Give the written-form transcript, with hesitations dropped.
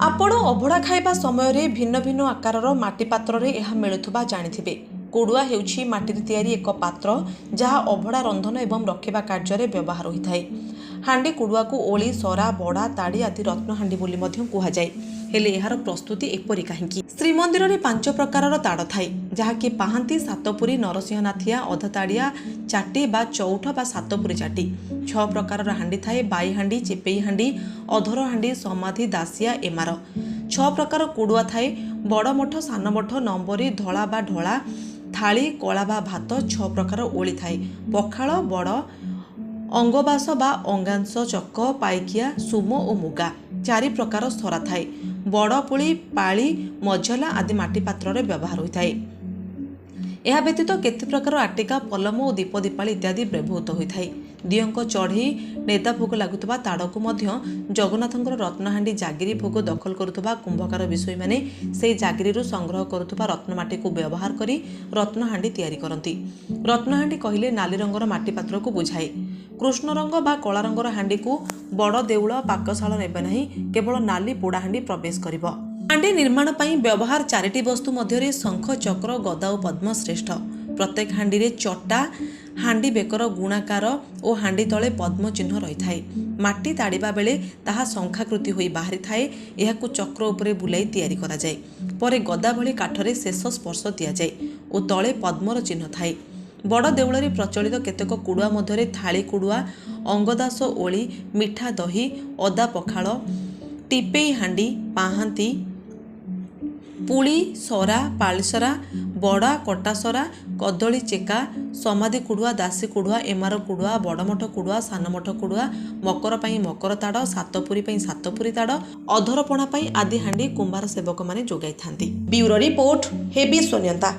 ଆପଣ ଅଭଡ଼ା ଖାଇବା ସମୟରେ ଭିନ୍ନ ଭିନ୍ନ ଆକାରର ମାଟି ପାତ୍ରରେ ଏହା ମିଳୁଥିବା ଜାଣିଥିବେ। କୁଡ଼ୁଆ ହେଉଛି ମାଟିରେ ତିଆରି ଏକ ପାତ୍ର, ଯାହା ଅଭଡ଼ା ରନ୍ଧନ ଏବଂ ରଖିବା କାର୍ଯ୍ୟରେ ବ୍ୟବହାର ହୋଇଥାଏ। ହାଣ୍ଡି କୁଡ଼ୁଆକୁ ଓଳି, ସରା, ବଡ଼ା, ତାଡ଼ି ଆଦି ରତ୍ନହାଣ୍ଡି ବୋଲି ମଧ୍ୟ କୁହାଯାଏ। ହେଲେ ଏହାର ପ୍ରସ୍ତୁତି ଏପରି କାହିଁକି? ଶ୍ରୀମନ୍ଦିରରେ 5 ପ୍ରକାରର ତାଡ଼ ଥାଏ, ଯାହାକି ପାହାନ୍ତି, ସାତପୁରୀ, ନରସିଂହନାଥିଆ, ଅଧତାଡ଼ିଆ ଚାଟି ବା ଚଉଠ ବା ସାତପୁରୀ ଚାଟି। 6 ପ୍ରକାରର ହାଣ୍ଡି ଥାଏ: ବାଇ ହାଣ୍ଡି, ଚିପେଇ ହାଣ୍ଡି, ଅଧର ହାଣ୍ଡି, ସମାଧି, ଦାସିଆ, ଏମାର। 6 ପ୍ରକାର କୁଡ଼ୁଆ ଥାଏ: ବଡ଼ ମଠ, ସାନ ମଠ, ନମ୍ବରୀ, ଧଳା ବା ଢଳା, ଥାଳି, କଳା ବା ଭାତ। 6 ପ୍ରକାର ଓଳି ଥାଏ: ପଖାଳ, ବଡ଼, ଅଙ୍ଗବାସ ବା ଅଙ୍ଗାଂଶ, ଚକ, ପାଇକିଆ, ସୁମ ଓ ମୁଗା। 4 ପ୍ରକାର ସରା ଥାଏ: ବଡ଼ ପୁଳି, ପାଳି, ମଝଲା ଆଦି ମାଟି ପାତ୍ରରେ ବ୍ୟବହାର ହୋଇଥାଏ। ଏହା ବ୍ୟତୀତ କେତେ ପ୍ରକାର ଆଟିକା, ପଲମ ଓ ଦୀପ ଦୀପାଳି ଇତ୍ୟାଦି ବ୍ୟବହୃତ ହୋଇଥାଏ। ଦିଅଙ୍କ ଚଢ଼େଇ ନେତା ଭୋଗ ଲାଗୁଥିବା ତାଡ଼କୁ ମଧ୍ୟ ଜଗନ୍ନାଥଙ୍କର ରତ୍ନହାଣ୍ଡି ଜାଗିରି ଭୋଗ ଦଖଲ କରୁଥିବା କୁମ୍ଭକାର ବିଷୋୟୀମାନେ ସେହି ଜାଗିରିରୁ ସଂଗ୍ରହ କରୁଥିବା ରତ୍ନମାଟିକୁ ବ୍ୟବହାର କରି ରତ୍ନହାଣ୍ଡି ତିଆରି କରନ୍ତି। ରତ୍ନହାଣ୍ଡି କହିଲେ ନାଲି ରଙ୍ଗର ମାଟି ପାତ୍ରକୁ ବୁଝାଏ। କୃଷ୍ଣ ରଙ୍ଗ ବା କଳା ରଙ୍ଗର ହାଣ୍ଡିକୁ ବଡ଼ ଦେଉଳ ପାକଶାଳ ନେବେ ନାହିଁ, କେବଳ ନାଲି ପୋଡ଼ାହାଣ୍ଡି ପ୍ରବେଶ କରିବ। ହାଣ୍ଡି ନିର୍ମାଣ ପାଇଁ ବ୍ୟବହାର 4ଟି ବସ୍ତୁ ମଧ୍ୟରେ ଶଙ୍ଖ, ଚକ୍ର, ଗଦା ଓ ପଦ୍ମ ଶ୍ରେଷ୍ଠ। ପ୍ରତ୍ୟେକ ହାଣ୍ଡିରେ ଚଟା, ହାଣ୍ଡି ବେକର ଗୁଣାକାର ଓ ହାଣ୍ଡି ତଳେ ପଦ୍ମ ଚିହ୍ନ ରହିଥାଏ। ମାଟି ତାଡ଼ିବା ବେଳେ ତାହା ଶଙ୍ଖାକୃତି ହୋଇ ବାହାରିଥାଏ। ଏହାକୁ ଚକ୍ର ଉପରେ ବୁଲାଇ ତିଆରି କରାଯାଏ। ପରେ ଗଦା ଭଳି କାଠରେ ଶେଷ ସ୍ପର୍ଶ ଦିଆଯାଏ ଓ ତଳେ ପଦ୍ମର ଚିହ୍ନ ଥାଏ। ବଡ଼ ଦେଉଳରେ ପ୍ରଚଳିତ କେତେକ କୁଡ଼ୁଆ ମଧ୍ୟରେ ଥାଳି କୁଡ଼ୁଆ, ଅଙ୍ଗଦାସ ଓଳି, ମିଠା ଦହି, ଅଦା ପଖାଳ, ଟିପେଇ ହାଣ୍ଡି, ପାହାନ୍ତି, ପୁଳି, ସରା, ପାଳିସରା, ବଡ଼ା, କଟାସରା, କଦଳୀ ଚେକା, ସମାଧି କୁଡ଼ୁଆ, ଦାସୀ କୁଡ଼ୁଆ, ଏମାର କୁଡ଼ୁଆ, ବଡ଼ମଠ କୁଡ଼ୁଆ, ସାନମଠ କୁଡ଼ୁଆ, ମକର ପାଇଁ ମକର ତାଡ଼, ସାତପୁରୀ ପାଇଁ ସାତପୁରୀ ତାଡ଼, ଅଧରପଣା ପାଇଁ ଆଦି ହାଣ୍ଡି କୁମ୍ଭାର ସେବକମାନେ ଯୋଗାଇଥାନ୍ତି। ବ୍ୟୁରୋ ରିପୋର୍ଟ, ହେବି ସ୍ୱନିୟନ୍ତା।